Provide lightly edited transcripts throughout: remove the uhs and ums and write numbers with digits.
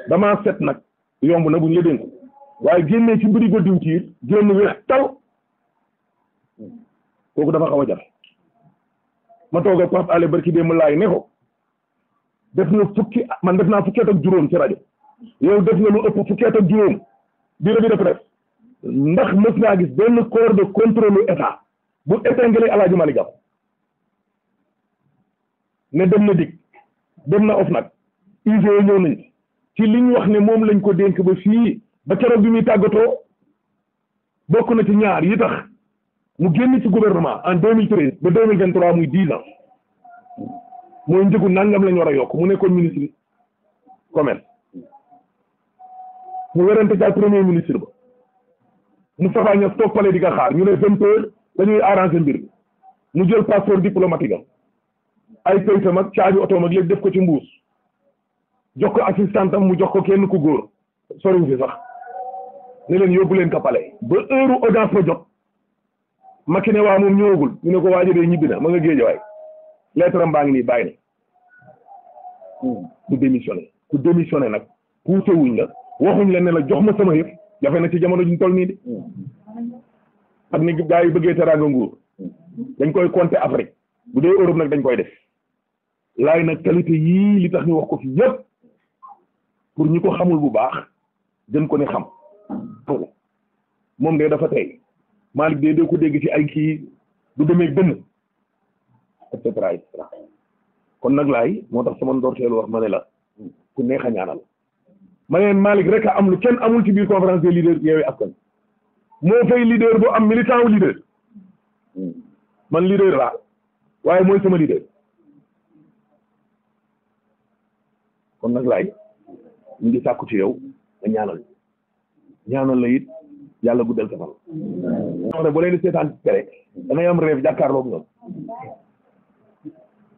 damaa set nag yomb na bu ñu la dénk waaye génnee ci mbiri ko diwtiir génn weex tal kooku dafa xaw a jafe ma toog ak Pape Alé barki démb laay ne ko def na man def naa fukki at ak juróom ci rajo yow def nga lu ëpp fukki at ak juróom di revue de presse ndax mës ngaa gis benn corps de contrôle état bu épinglé Alaaji Malick Gakou ne dem na dig dem na OFNAC IGE ñëw nañ ci li ñu wax ne moom lañ ko dénk ba fii ba keroog bi muy tàggatoo bokk na ci ñaar yi tax mu génn ci gouvernement en 2013 ba 2023 muy 10 ans mooy njëgu nangam lañ war a yokk mu nekkoon ministre commerce mu werante daal premier ministre ba Moustapha Niasse toog pale di nga xaar ñu ne 20 heures dañuy arrangé mbir bi mu jël passeport diplomatique am ay kayitam ak caabi otoom ak léegi def ko ci mbuus jox ko assistant am mu jox ko kenn ku góor soriw fi sax ne leen yóbbu leen ko palais ba heure audience ba jot Macky ne waa moom ñëwagul ñu ne ko waajo dee ñibbi na ma nga géejawaay lettre am baa ngi nii bàyyi na mu démissionné ku démissionné nag poussé wuñ la waxuñ la ne la jox ma sama yëf jafe na ci jamono juñ toll nii de ak ni gaa yi bëggee teraanga nguur dañ koy compter Afrique bu dee Europe nag dañ koy def laay nag qualité yii li tax ñu wax ko fi yëpp pour ñi ko xamul bu baax gën ko ne xam moom de dafa tey Malick de doo ko dégg ci ay kii du demee dënn et cetera et cetera kon nag laay moo tax sama ndorteelu wax ma ne la ku neex a ñaanal ma ne Malick rek a am lu kenn amul ci biir conférence des leaders Yewwi Askan moo fay leader bu am militant wu leader man leader laa waaye mooy sama leader kon nag laay ñu ngi sàkku ci yow nga ñaanal la it yàlla guddal sa fan wax ne boo leen di seetaan tere da ngay am rêve jàkkaarloog ñoom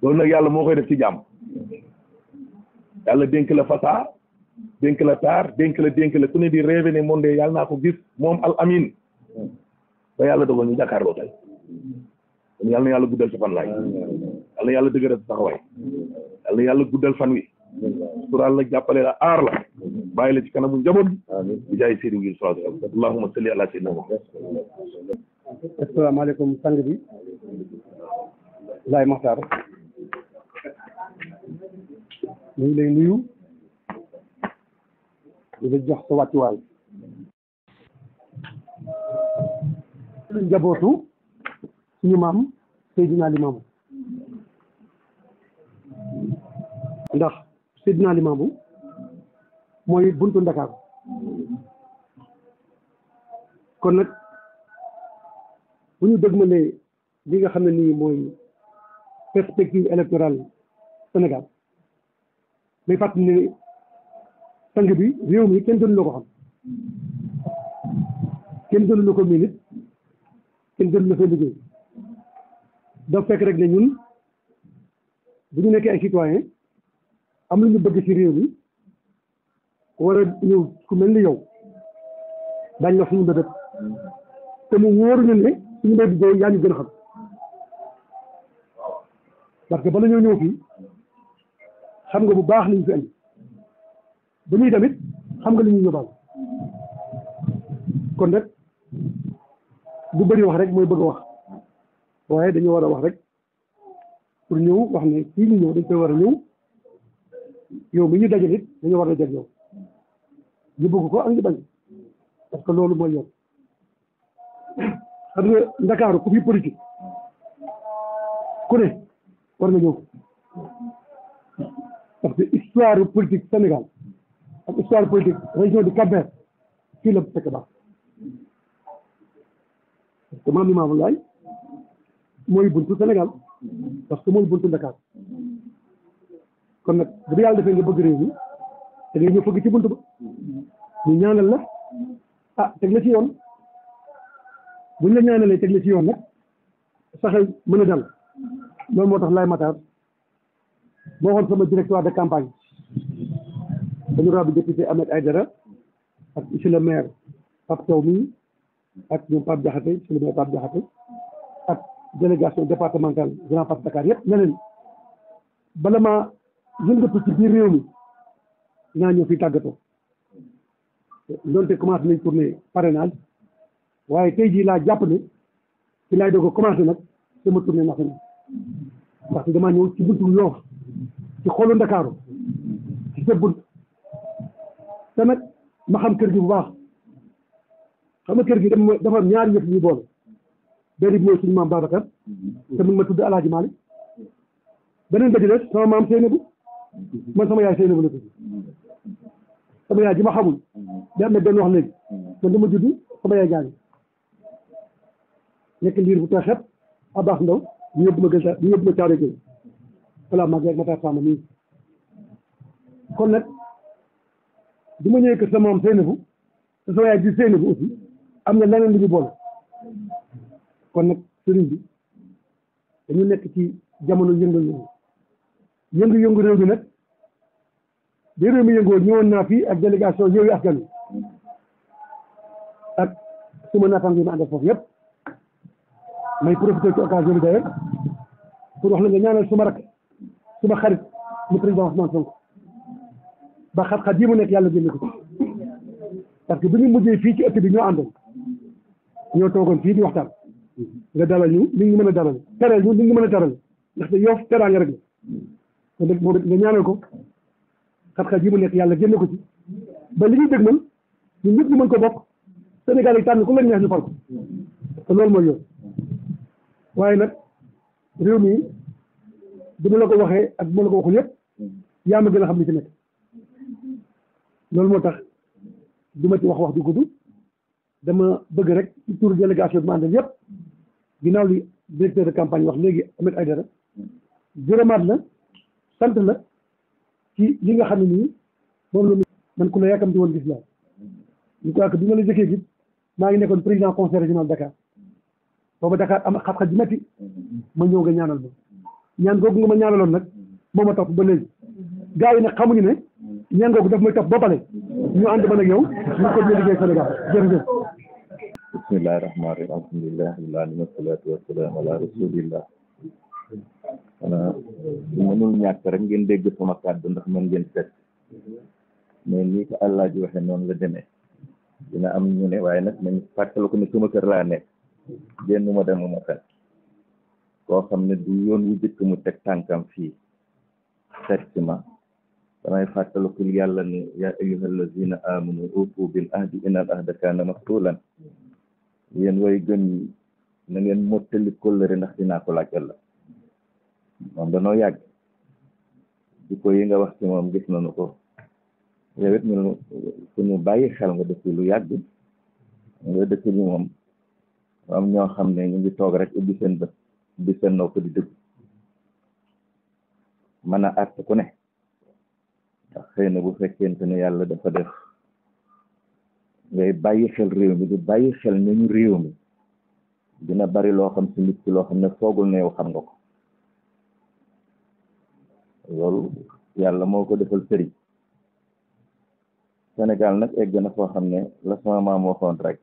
loolu nag yàlla moo koy def ci jàmm yàlla dénk la fasaa dénk la taar dénk la ku ne di rêve ne moom de yàlla naa ko gis moom al amin ba yàlla dogal ñu jàkkaarloo tey kon yàlla na yàlla guddal sa fan laay yàlla na yàlla dëgëral sa taxawaay yàlla na yàlla guddal fan wi sural la jàppale la aar la bàyyi la ci kanamu njaboot bi jaay Seydou ngir sallallahu alayhi wa sallam allahumma salli ala sayyidina Muhammad. asalaamaaleykum sang bi Laye Makhtar ñu ngi lay nuyu di la jox sa wàccuwaay lu njabootu suñu maam Seydina Limamou ndax Seydina Limamou mooy buntu Ndakaaru kon nag bu ñu dëgmalee li nga xam ne nii mooy perspective électorale Sénégal may fàttali ne sang bi réew mi kenn gënu la ko xam kenn gënu la ko miin it kenn gënu la fa liggéey daf fekk rek ne ñun bu ñu nekkee ay citoyen am lu ñu bëgg ci réew mi war a ñëw ku mel ni yow daañu wax suñu mbébét te mu wóor ñu ne suñu mbébét boobu yaa ñu gën a xam parce que bala ñoo ñëw fii xam nga bu baax li ñu fi andi ba ñuy tamit xam nga li ñuy yóbbaal kon nag bu bëri wax rek mooy bëgg a wax waaye dañu war a wax rek pour ñëw wax ne fii ñu ñëw dañ koy war a ñëw yow mi ñu dajal it dañu war a dajal yow ñu bëgg ko ak ñu bañ parce que loolu mooy yoon xam nga Ndakaaru ku fi politique ku ne war nga ñëw parce que histoire politique Sénégal ak histoire politique région du Cap-Vert fii la fekk baax parce que Maam Limaamu Laay mooy buntu Sénégal parce que mooy buntu Ndakaar kon nag bu yàlla defee nga bëgg réew mi da ngay ñëw fëgg ci buntu ba ñu ñaanal la teg la ci yoon buñ la ñaanalee teg la ci yoon nag saxal mën a dal loolu moo tax Laye Matar moo waxoon sama directoire de campagne honorable député Ahmed Aïdara ak monsieur le maire Pape Thiaw mi ak ñoom Pape Diakhaté monsieur le maire Pape Diakhaté ak délégation départementale Grand Pass Dakar yëpp ne leen bala maa yëngatu ci biir réew mi dinaa ñëw fii tàggatoo doonte commencé nañ tourner parrainage waaye tey jii laa jàpp ne ci laay doog a commencé nag sama tournée nationale ndaxte damaa ñëw ci buntu Yoff ci xolu Ndakaaru ci sa bunt te nag ma xam kër gi bu baax xam nga kër gi dafa am ñaari yëf ñu boole benn bi mooy suñu maam Babacar te mun ma tudd Alaaji Maalik beneen ba ci des sama maam Seynabou man sama yaay Seynabou la tudd sama yaay ji ma xamul da am na benn wax léegi man dama judd sama yaay gaañu nekk liir bu tooy xet Abbas Ndaw ñu yóbbu ma gësta ñu yóbbu ma caare gay voilà maa ngi Matar Sama nii kon nag du ma ñëwee kër sama maam Seynabou te sama yaay di Seynabou aussi am na leneen lu ñu boole kon nag sëriñ bi dañu nekk ci jamono yëngu-yëngu réew mi nag bi réew mi yëngoo ñëwoon naa fii ak délégation Yewwi Askan Wi ak suma naataango yi ma àndal foofu yëpp may profité ci occasion bi d'ailleurs pour wax la nga ñaanal suma rakk suma xarit mu président Ousmane Sonko ba xat-xat yi mu nekk yàlla génne ko parce que bi ñu mujjee fii ci ëtt bi ñoo àndoon ñoo toogoon fii di waxtaan nga dalal ñu li ngi mën a dalal teral ñu li ngi mën a teral ndaxte Yoff teraanga rek la kon nag moom nga ñaanal ko xat-xat yi mu nekk yàlla génne ko ci ba li ñuy dëgg man ñun ñëpp ñu mën ko bokk Sénégal yi tànn ku leen neex ñu fal ko te loolu mooy yoon waaye nag réew mi bu ma la ko waxee ak bu ma la ko waxul yëpp yaa ma gën a xam li ci nekk loolu moo tax du ma ci wax du gudd dama bëgg rek ci turu délégation bi ma àndal yëpp ginnaaw li directeur de campagne wax léegi Ahmed Aïdara gërëmaat la sant la ci li nga xam ne nii moom la man ku la yàkkamti woon gis la ñu crois que bi ma la jëkkee gis maa ngi nekkoon président conseil régional Dakar booba Dakar am xat-xat ji metti ma ñëw nga ñaanal ma ñaan googu nga ma ñaanaloon nag moo ma topp ba léegi gars yi nag xamuñu ne ñaan googu daf may topp ba pare ñu ànd man ak yow ñu ko ñu liggéey Sénégal jërëjëf bismillahi rahmaani rahim alhamdulilah rabbil alamin wassalatu wassalamu ala rasulillah xanaa mënul ñàkk rek ngeen dégg sama kàddu ndax mën ngeen fekk mais nii ko Allah ji waxe noonu la demee dina am ñu ne waaye nag nañ fàttala ko ne sama kër laa nekk génn ma demuma fen koo xam ne du yoon wu jëkk mu teg tànkam fii seet ma damay fàttalikul yàlla ne yaa ayyuhal lazina amanu ufu bil ahdi innal ahda kaana mas'ulan yéen way gën yi na ngeen mottali kóllëre ndax dinaa ko laaj ëllëg moom danoo yàgg di ko yi nga wax ci moom gis nañu ko yow it ñu suñu bàyyi xel nga dëkk lu yàgg nga dëkk bi moom am ñoo xam ne ñu ngi toog rek ubbi seen bët ubbi seen nopp di dëgg mën a àtt ku ne ndax xëy na bu fekkente ne yàlla dafa def ngay bàyyi xel réew mi di bàyyi xel nañu réew mi dina bari loo xam si nit ki loo xam ne foogul ne yow xam nga ko loolu yàlla moo ko defal sëriñ Sénégal nag egg na foo xam ne la sama maam waxoon rek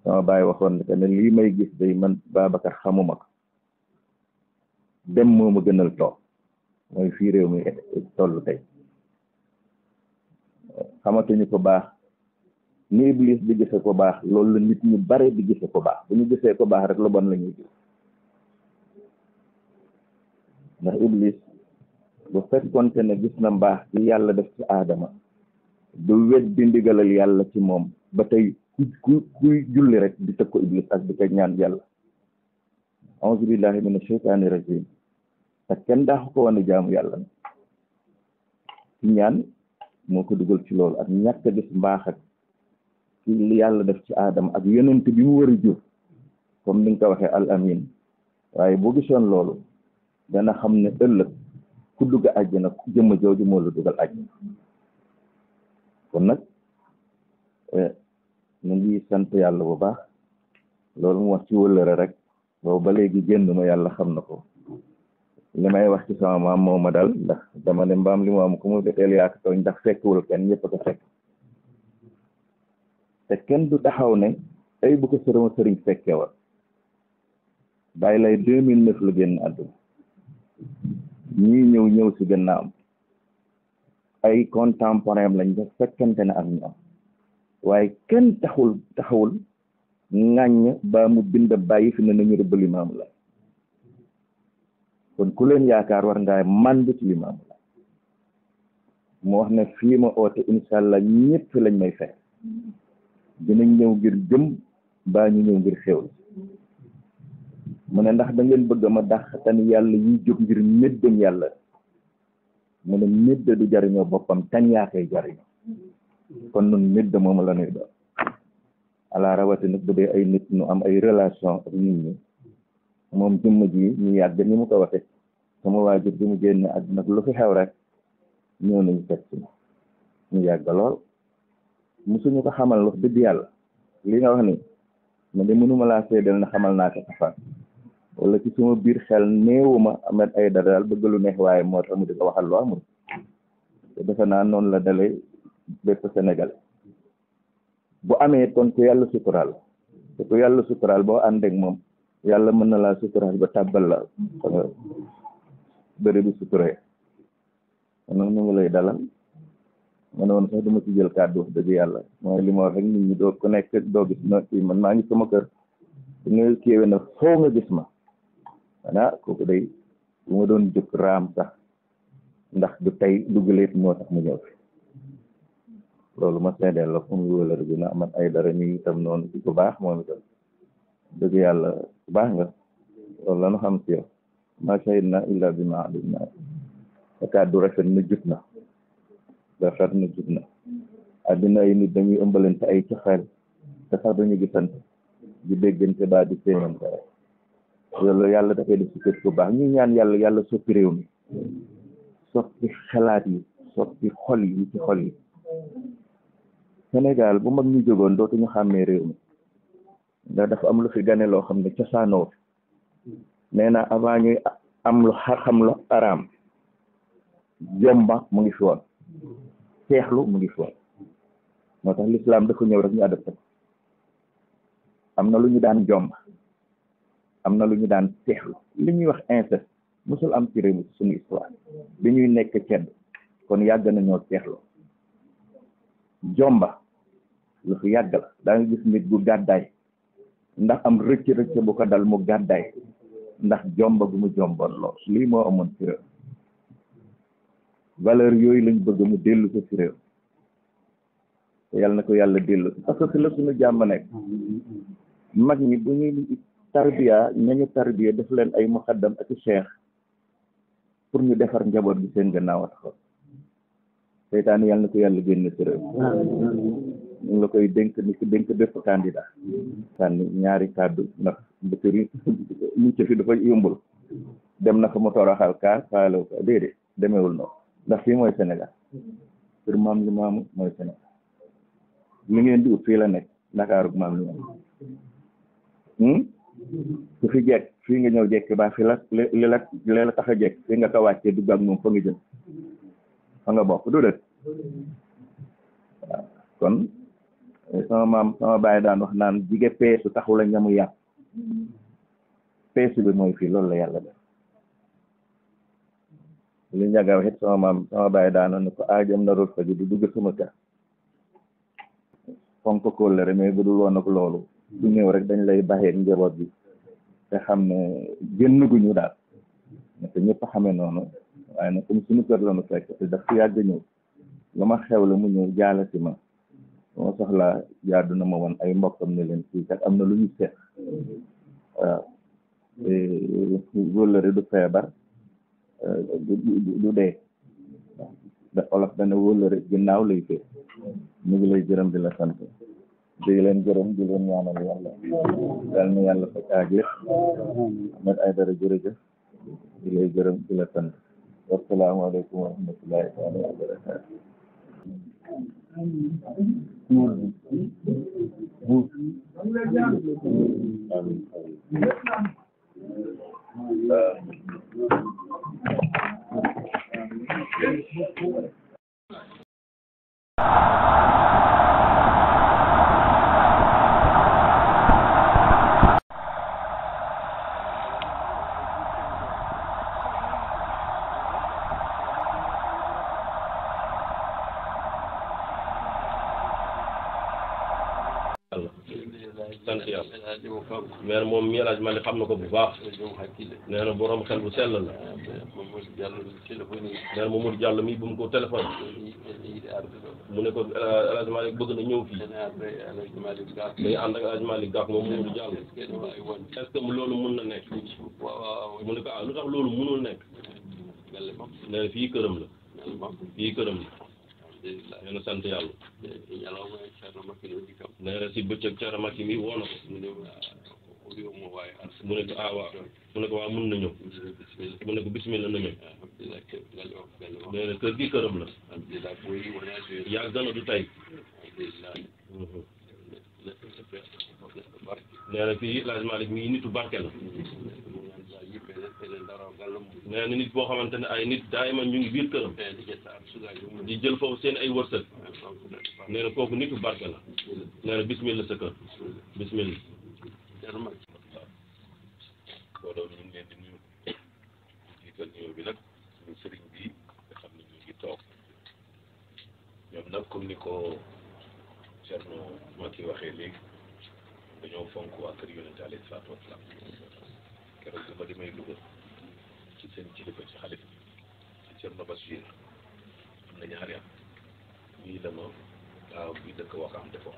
sama baay waxoon ne lii may gis day man Babacar xamuma ko dem moo ma gënal toog mooy fii réew mi toll tey xamatuñu ko baax ni Iblis di gise ko baax loolu la nit ñu bare di gise ko baax bu ñu gisee ko baax rek lu bon la ñuy gis ndax Iblis bu fekkonte ne gis na mbaax ci yàlla def ci aadama du wet di ndigalal yàlla ci moom ba tey kuy julli rek di tëg ko Iblis ak di ko ñaan yàlla auzu billahi mina sheytaani rajim te kenn daaxu ko wane jaamu yàlla ci ñaan moo ko dugal ci loolu ak ñàkk a gis mbaax ak ci li yàlla def ci aadama ak yonent bi mu war a jur comme ni nga ko waxee al amin waaye boo gisoon loolu dana xam ne ëllëg ku dugg àjjana ku jëmm jooju moo la dugal àjjana kon nag ñu ngi sant yàlla bu baax loolu mu wax ci wëllëre rek boobu ba léegi génn ma yàlla xam na ko may wax ci sama maam moo ma dal ndax dama ne mbaam li mu am ku mu deteel yaaka tooñ ndax fekkwul kenn ñëpp a ko fekk te kenn du taxaw ne ay bu ko sëriñ fekke wa bàyyi lay 2009 la génn àdduna ñii ñëw si gannaam ay contemporain lañ def fekkante ne ak ñoom waaye kenn taxawul ŋàññ ba mu bind bàyyi fi ne nañu rëbb Limaamu Laay kon ku leen yaakaar war ngaa mànd ci Limaamu Laay mu wax ne fii ma oote incha allah ñëpp fi lañ may fekk dinañ ñëw ngir gëm baa ñu ñëw ngir xewlu mu ne ndax da ngeen bëgg ma dàq tan yàlla yi jóg ngir méddam yàlla mu ne médd du jariñoo boppam tan yaa koy jariñoo kon nun médd moom la ñuy doon ala rawati nag bu dee ay nit ñu am ay relation ak nit ñi moom jëmm ji ñu yàgg ni mu ko waxe sama waajur bi mu génne ak nag lu fi xew rek ñëw nañu fekk si ñu yàgg lool musuñu ko xamal wax dëgg yàlla li nga wax ni ma de mënuma laa seedal na xamal naa ko safaan wala ci suma biir xel néewuma Ahmed Aïdara daal bëgg lu neex waaye moo tax mu di ko waxal lu amul te defe naa noonu la dalee bépp Sénégal bu amee kon ku yàlla suturaal te ku yàlla suturaal boo àndeek moom yàlla mën na laa suturaal ba tàbbal la fa nga bëri bi suturee konoon ñu ngi lay dalal ma ne woon sax duma ci jël kàddu wax dëgg yàlla mooy li ma wax rek nit ñi doo ku nekk doo gis na ci man maa ngi sama kër su nga kéewe na foo nga gis ma xanaa kooku day bu ma doon jóg raam sax ndax du tey dugaleet moo tax mu ñëw fi loolu ma seedeel la fu mu wóolar dina amat ay dara ñu itam noonu ci ku baax moom itam dëgg yàlla ku baax nga loolu la nu xam si yow ma shahidna illa bima alimna sa kàddu rafet na jub na àddina ay nit dañuy ëmbalante ay coxeel te sax dañu gisante di déggante baa di séenante rek loolu yàlla dafay def ci kër ku baax ñu ñaan yàlla soppi réew mi soppi xalaat yi soppi xol yi ci xol yi Sénégal bu mag ñu jógoon dootuñu xàmmee réew mi ndax dafa am lu fi gane loo xam ne cosaanoo nee na avant ñuy am lu xam lu araam jomba mu ngi fi woon seexlu mu ngi fi woon moo tax l'islam dafa ñëw rek ñu adopté ko am na lu ñu daan jomba am na lu ñu daan seexlu li ñuy wax inceste mosul am ci réew mi suñu histoire bi ñuy nekk cedd kon yàgg nañoo seexlu jomba lu fi yàgg la daa nga gis nit bu gàddaay ndax am rëcc bu ko dal mu gàddaay ndax jomba gu mu jomboon lool lii moo amoon ci réew valeur yooyu lañ bëgg mu dellu ko ci réew te yàlla na ko yàlla dellu parce que la suñu jàmm nekk mag ñi bu ñuy tarbiya ñañu tarbiya def leen ay muxaddam ak cheikh pour ñu defar njaboot bi seen gannaaw a taxaw seytaane yàlla na ko yàlla génn ci réew ñu la koy dénk ni ko dénk bépp candidat sànni ñaari kàddu ndax mbëkkër yi ñu ci fi dafa yombul dem na fa mu toroxal kaa faalew ko déedéet demeewul noonu ndax fii mooy Sénégal pour maam li maamu mooy Sénégal li ngeen di ut fii la nekk Ndakaarug maam li maamu su fi jekk fii nga ñëw jekk ba fi la li la tax a jekk fii nga ko wàccee dugg ak moom fa nga jëm fa nga bokk du dëkk waaw kon sama baay daan wax naan jige peesu taxu la ñamu yàpp peesu bi mooy fii loolu la yàlla def li njàgga wax it sama baay daanoon ne ko aajam narul fa ji du dugg sama kër fonk kóllëre mais bu dul woon ak loolu du ñëw rek dañ lay baxee njaboot bi te xam ne génn guñu daal te ñëpp xamee noonu waaye nag comme suñu kër la nu fekk te daf fi yàgg ñëw lu ma xew la mu ñëw jaala si ma ma soxlaa jaadu na ma woon ay mbokkam ne leen fii kat am na lu ñu seet waaw wóllëre du feebar du dee da olof dana wóllëre ginnaaw lay fee ñu ngi lay gërëm di la sant di leen gërëm di leen ñaanal yàlla yal na yàlla faj aaj yëpp Ahmed Aïdara jërëjëf di lay gërëm di la sant wasalaamaaleykum wa rahmatullahi taala wa barakatu amin sant yàlla nee na moom mi El Hadj Malick xam na ko bu baax nee na borom xel bu sell la nee na Mamadou Diallo mi bu mu ko téléphone mu ne ko El Hadj Malick bëgg na ñëw fii day ànd ak El Hadj Malick Gakou moom Mamadou Diallo est-ce que loolu mun na nekk mu ne ko lu tax loolu munul nekk nee na fii këram la fii këram la nee na sant yàlla nee na si bëccëg Thierno Macky mi woo na ko mu ne ko waaw mu ne ko waaw mun na ñëw mu ne ko bismillah na ñëw nee na kër gi këram la yàgg na du tey nee na fii El Hadj Malick mii nitu barke la nee na nit boo xamante ne ay nit daayima ñu ngi biir këram di jël foofu seen ay wërsëg nee na kooku nitu barke la nee na bismillah sa kër bismillah boo doon ñu ngi leen di nuyu jiital nuyu bi nag suñu sëriñ bi nga xam ne ñu ngi toog ñoom nag comme ni ko Thierno Macky waxee léegi dañoo fonk waa kër yonent alayhi salaatu wasalaam keroog dama di may dugal ci seen kilifa ci xalifa ci Thierno Bachir am na ñaari at ñii la ma waaw bi dëkk Wakaam defoo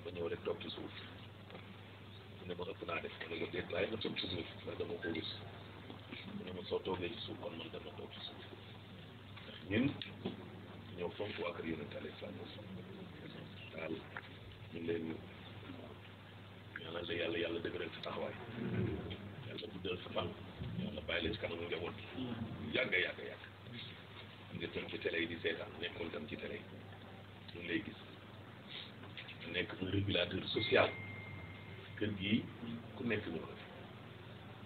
ba ñëw rek toog ci suuf mu ne ma ëpp naa def ma ne ko déet waaye nga toog ci suuf ndax dama ko gis mu ne ma soo toogee ci suuf kon man dama toog ci suuf ndax ñun ñoo fonk waa kër yonent alayhi salaatu wasalaam daal ñu leen ñaanal la yàlla dëgëral sa taxawaay yàlla guddal sa fan yàlla bàyyi la ci kanamu njaboot yàgg nga tam ci télé yi di seetaan nekkoon tam ci télé yi ñu ngi lay gis nekk un régulateur social kër gii ku nekk ñëw na fi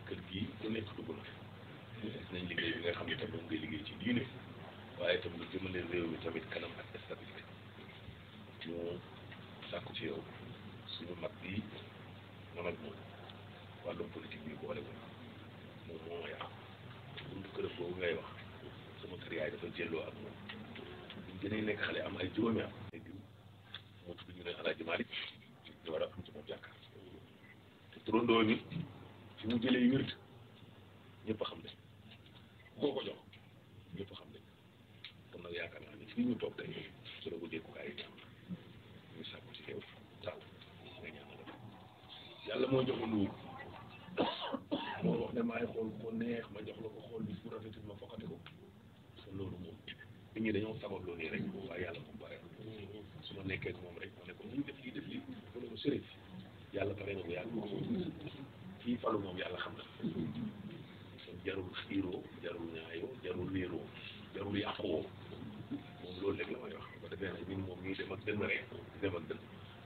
kër gii ku nekk dugg na fi gis nañ liggéey bi nga xam ne tam moom ngay liggéey ci diine waaye tam lu jëmale réew mi tamit kanam ak stabilité ñu sàkku ci yow suñu mag bi man ak moom wàllum politique bi boole ko moom moo ma yàq buntu kërëb boobu ngay wax sama kër yaay dafa jëlloo ak moom buñ gënee nekk xale am ay juróomi at léegi moo tudd ñu ne El Hadj Malick ñu war a am ci moom jàkkaar te turandoo bi fi mu jëlee wérd ñëpp a xam ne moo ko jox ñëpp a xam ne kon nag yaakaar naa ne fii ñu toog tey su la ko dékkukaay yi ñu sàkku ci yow taw nga ñaanal yàlla moo jox luur moo wax ne maay xool ko neex ma jox la ko xool bi bu rafetul ma fokkate ko te loolu moom nit ñi dañoo sabab loo nii rek waaye yàlla moom pare su ma nekkee ak moom rek ma ne ko ñu def lii mu ne ko sëriñ yàlla pare na ko yàlla kii falu moom yàlla xam na jarul xiiroo jarul ñaayoo jarul réeroo jarul yàqoo moom loolu rek la may wax ba defee nag ñun moom ñuy dem ak dënn rek dem ak dënn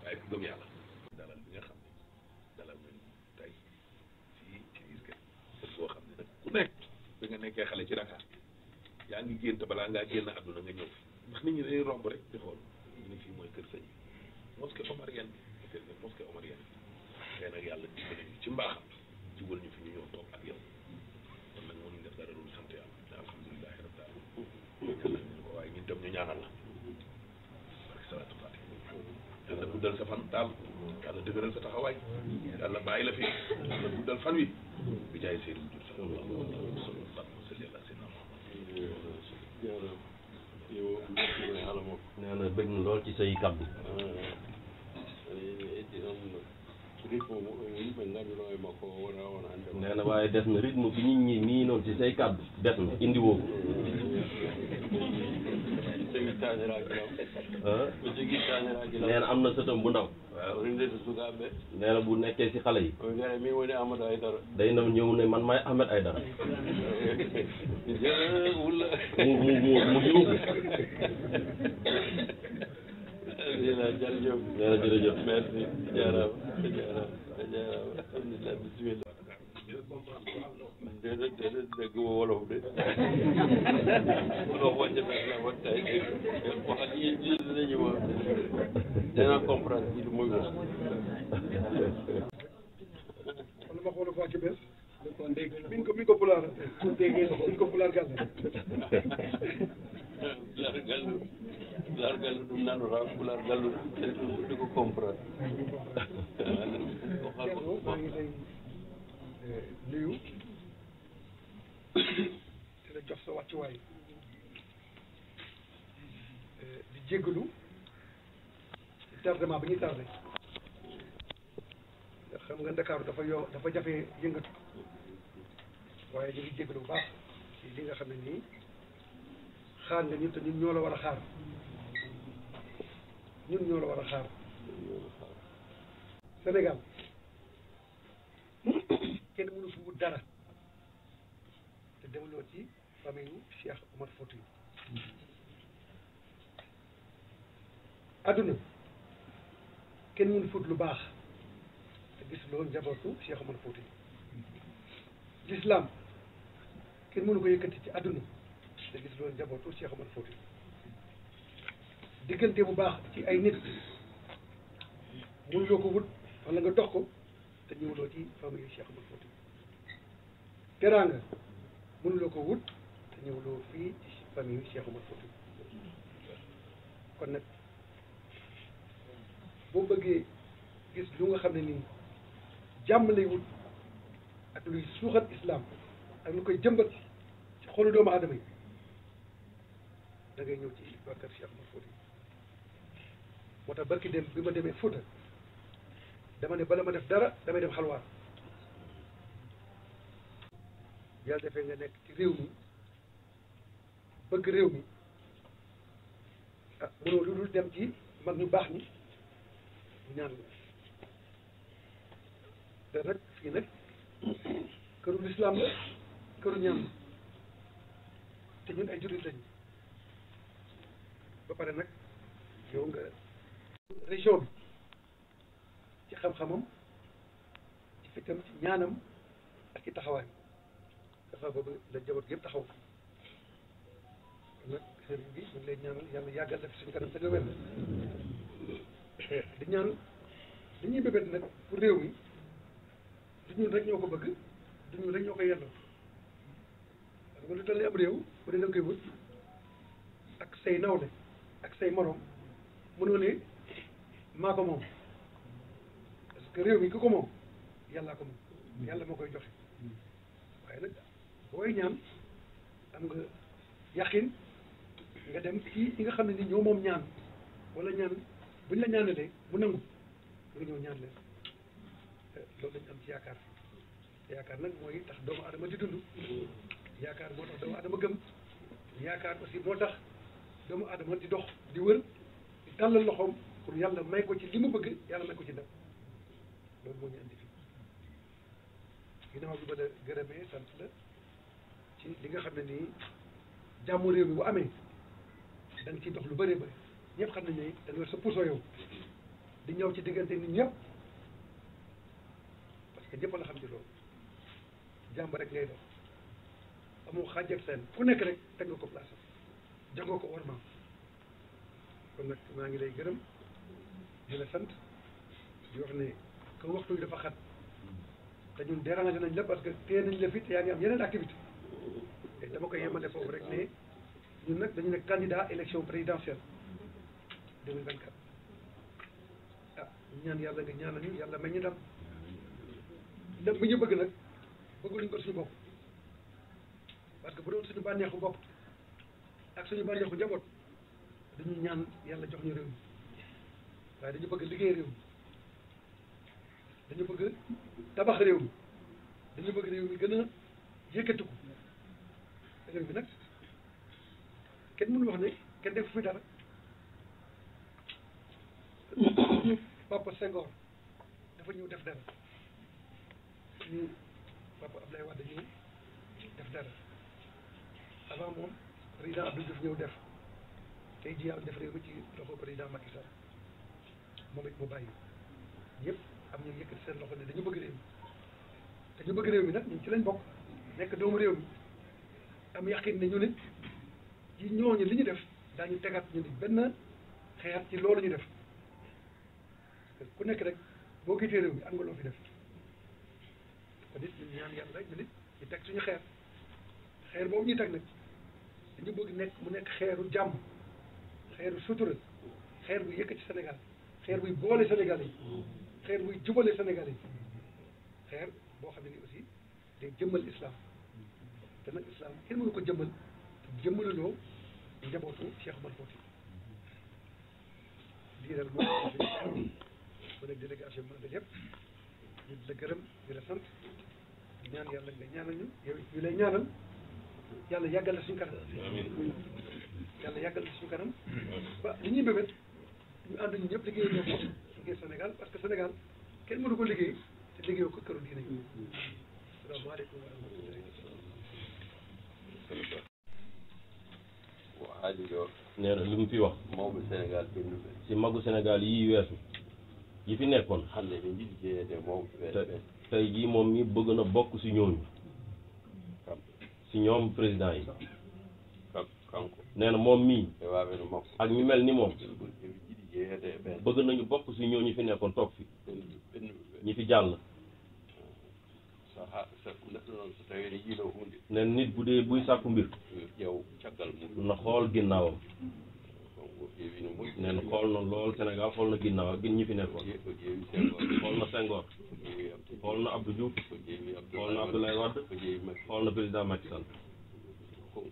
waaye ku gëm yàlla dalal bi nga xam ne dalal nañ tey fii ci biir kër boo xam ne nag ku nekk bi nga nekkee xale ci Dakar yaa ngi génn te balaa ngaa génn àdduna nga ñëw ndax nit ñi dañuy romb rek di xool ñu ne fii mooy kër sëñ mosquée omarienne bi mosquée omarienne tey nag yàlla dimbali ñu ci mbaaxam jubal ñu fi ñu ñëw toog ak yow kon nag mënuñ def dara lu sant yàlla te alhamdulilahi rabbil alamin ko waaye ñun tam ñu ñaanal la barke salaatu fatiha yàlla guddal sa fan daal yàlla dëgëral sa taxawaay yàlla bàyyi la fi yàlla guddal fan wi bi jaay seen jur sallallahu alayhi wa sallam salli ala sayyidina Muhammad nee na bëgg na lool ci say kàddu nee na waaye des na rythme bi nit ñi nii noonu ci say kàddu des na indi woo ko nee na am na sëtam bu ndaw nee na bu nekkee ci xale yi day na ñëw ne man maay Ahmed Aïdara mu yuuxu nee na jërëjëf merci jaaraama alhamdulilah bismillah déedéet dégg wolof de wolof wàcce na la wax tay waxal yi dinañu wax dina comprendre ci lu muy wax wala ma xool faa ci bés min ko pulaar min ko pulaar gàll pulaar gàll Pular gallu ɗum nanora pular gallu ɗum ko comprendre Thierno maa ngi lay nuyu di la jox sa wàccuwaay di jéggalu ci tardement bi ñuy tardé ndax xam nga Ndakaaru dafa jafe yëngatu waaye ñu ngi jéggalu bu baax ci li nga xam ne nii xaar nga ñun te ñun ñoo la war a xaar Sénégal kenn mënu fi wut dara te demuloo ci famille yu Cheikh Omar Fouti adduna kenn mënu fut lu baax te gisuloo njabootu Cheikh Omar Fouti l'islam kenn mënu ko yëkkati ci adduna te gisuloo njabootu Cheikh Omar Fouti diggante bu baax ci ay nit mënuloo ko wut wala nga dox ko te ñëwuloo ci famille Cheikh Omar Fouti teraanga mënuloo ko wut te ñëwuloo fii ci famille Cheikh Omar Fouti kon nag boo bëggee gis lu nga xam ne nii jàmm lay wut ak luy suuxat islam ak lu koy jëmbat ci xolu doomu aadama yi da ngay ñëw ci waa kër Cheikh Omar Fouti moo tax barki dem bi ma demee Fouta dama ne bala ma def dara damay dem xalwaar yàlla defee nga nekk ci réew mi bëgg réew mi ah mënoo lu dul dem ci mag ñu baax ñi ñu ñaan la te nag fii nag këru lislaam la këru ñaan la te ñun ay jullit lañu ba pare nag yow nga région bi ci xam-xamam ci fitam ci ñaanam ak ci taxawaay dafa boobu la jaboot yëpp taxaw kon nag sëriñ bi ñu ngi lay ñaanal yàlla yàggal def suñu kanam te nga wér di ñaan li ñuy bébét nag pour réew mi du ñun rek ñoo ko bëgg du ñun rek ñoo ko yelloo parce que lu toll ni am réew bu dee da nga koy wut ak say nawle ak say morom mënoo ne maa ko moom parce que réew mi ku ko moom yàllaa ko moom yàlla moo koy joxe waaye nag booy ñaan am nga yaqin nga dem ci ñi nga xam ne ni ñoo moom ñaan wala ñaan buñ la ñaanalee mu nangu nga ñëw ñaan leen loolu lañ am ci yaakaar nag mooy tax doomu adama di dund yaakaar moo tax doomu adama gëm yaakaar aussi moo tax doomu adama di dox di wër di tàllal loxoom pour yàlla may ko ci li mu bëgg yàlla may ko ci ndam loolu moo ñu andi fi ginnaaw bi ba la gërëmee sant la ci li nga xam ne nii jàmm réew mi bu amee da nga ciy dox lu bëree bëri ñëpp xam nañ ne da nga sa puso yow di ñëw ci diggante nit ñëpp parce que ñëpp la xam ci loolu jàmm rek ngay dox amoo xaaj ak seen ku nekk rek teg nga ko place jox nga ko ormaam kon nag maa ngi lay gërëm di la sant di wax ne que waxtu yi dafa xat te ñun dérangé nañ la parce que téye nañ la fi te yaa ngi am yeneen activité te dama koy yemale foofu rek ne ñun nag dañu ne candidat élection présidentielle 2024 ah ñaan yàlla nga ñaanal ñu yàlla may ñu ndam ndam bi ñu bëgg nag bëgguñu ko suñu bopp parce que bu doon suñu bànneexu bopp ak suñu bànneexu njaboot dañuy ñaan yàlla jox ñu réew mi waaye dañu bëgg liggéey réew mi dañu bëgg tabax réew mi dañu bëgg réew mi gën a yëkkatiku réew mi nag kenn mënu wax ne kenn def fi dara suñu papa Senghor dafa ñëw def dara suñu papa Abdoulaye Wade ñëw def dara avant moom président Abdou Diouf ñëw def tey jii yàlla def réew mi ci loxo président Macky Sall moom it mu bàyyi ñëpp am ñu yëkkati seen loxo ne dañu bëgg réew mi te ñu bëgg réew mi nag ñun ci lañ bokk nekk doomu réew mi am yaqin ne ñu nit ci ñooñu li ñu def daañu tegaat ñu ni benn xeer ci loolu ñu def parce que ku nekk rek boo gisee réew mi am nga loo fi def kon it ñu ñaan yàlla ñu nit ñu teg suñu xeer boobu ñuy teg nag dañu bëgg nekk mu nekk xeeru jàmm xeeru sutura xeer bu yëkkati Sénégal xeer buy boole Sénégal yi xeer buy jubale Sénégal yi xeer boo xam ne ni aussi day jëmmal islam te nag islam kenn mënu ko jëmmal te jëmmalaloo njabootu Cheikh Omar Fouti lii daal moo ma nag délégation bi mën a yëpp ñu di la gërëm di la sant di ñaan yàlla nga ñaanal ñu yow ñu lay ñaanal yàlla yàggal la suñu kanam yàlla yàggal la suñu kanam ba li ñuy bébét ñu ànd ñu ñëpp liggéey ñoo ko liggéey Sénégal parce que Sénégal kenn mënu ko liggéey te liggéeyoo ko këru diine yi asalaamaaleykum wa rahmatullahi nee na li mu fi wax mawɓe Sénégal ɓennuɓe si magu Sénégal yii weesu yi fi nekkoon hannde ɓe jiɗi jeeyede mawɓe ɓe tey jii moom mi bëgg na bokk si ñooñu si ñoom président yi kanko nee na moom mii e waaɓe no makko ak ñu mel ni moom ɓe jiɗi jeeyede e ɓen bëgg nañu bokk si ñooñu fi nekkoon toog fi ɓennuɓe ɓe ñi fi jàll so neɗɗo noon so tawi ne yiilo hunde nee na nit bu dee buy sàkku mbir ƴeew caggal mum na xool ginnaawam o ƴeewi no moƴƴi nee na xool na lool Sénégal xool na ginnaaw ak ñi fi nekkoon o ƴeewi Senghor xool na Senghor o ƴeewi Abdou xool na Abdou Diouf o ƴeewi xool na Abdoulaye Wade o ƴeewi Macky xool na président Macky Sall ko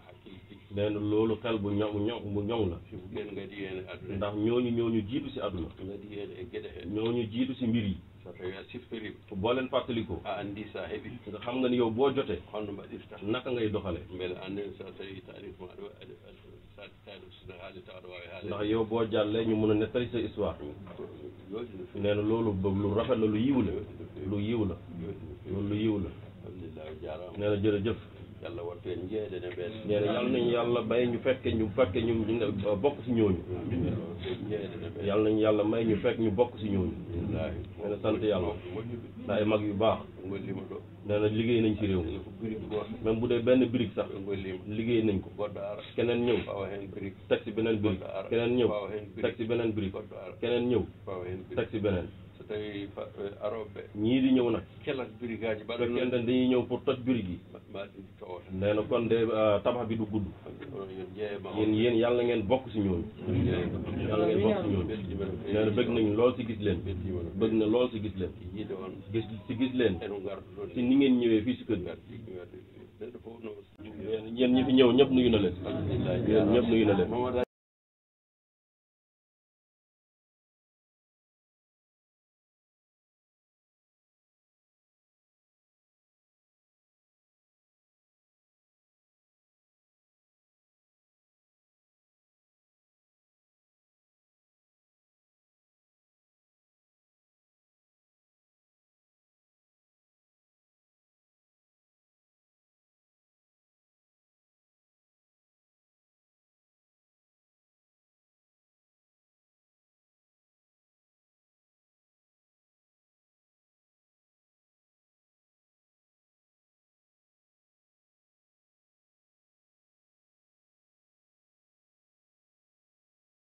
hakkille tigui nee na loolu xel bu ñoŋ la sibu ɓen gadi hen aduna ndax ñooñu jiitu si àdduna gadi hen e gueɗe he ñooñu jiitu si mbir yi so tawi a siftorima boo leen fàttalikoo a andi sa heeɓi nga xam nga ni yow boo jotee holno mbaɗirta naka ngay doxale beele anden so tawi tarif ma ɗo sa tawi sino haali taw aɗa wawi haale ndax yow boo jàllee ñu mën a nettali sa histoire yooɗi no fewi nee na loolu lu rafet la lu yiw la lu yiw la loolu lu yiw la alhamdulillah jarama nee na jërëjëf yàlla wattu en jeeyede ne ɓen nee na yàlla nañu yàlla may ñu fekke ñu bokk si ñooñu jeeyede ne ɓen yàlla nañu yàlla may ñu fekk ñu bokk si ñooñu wallahi nee na sant yàlla moƴƴuɓe ndax ay mag yu baax gollima ɗo nee na liggéey nañ ci réew mi ene ko brique goto même bu dee benn brique sax ɓe gollima liggéey nañ ko goɗɗo ara keneen ñëw fawa hen brique teg si beneen brique keneen ñëw fawa hen teg si beneen brique goɗɗo ara keneen ñëw fawa hen brique teg si beneen so tawi aroɓe ñii di ñëw nag kelat brique aji mbaɗa fekkente ne dañuy ñëw pour toj brique yi mbaɗi towata nee na kon de tabax bi du gudd onon yon jeeyama yéen yàlla ngeen bokk si ñooñu yàlla ngeen bokk si ñooñu nee na bëgg nañu lool si gis leen bëgg na lool si gis leen yiide on gis leen eno gardu ɗon si ni ngeen ñëwee fii si kër gi neɗɗo fof no yéen ñi fi ñëw ñëpp nuyu na leen alhamdulillah yéen ñëpp nuyu na leen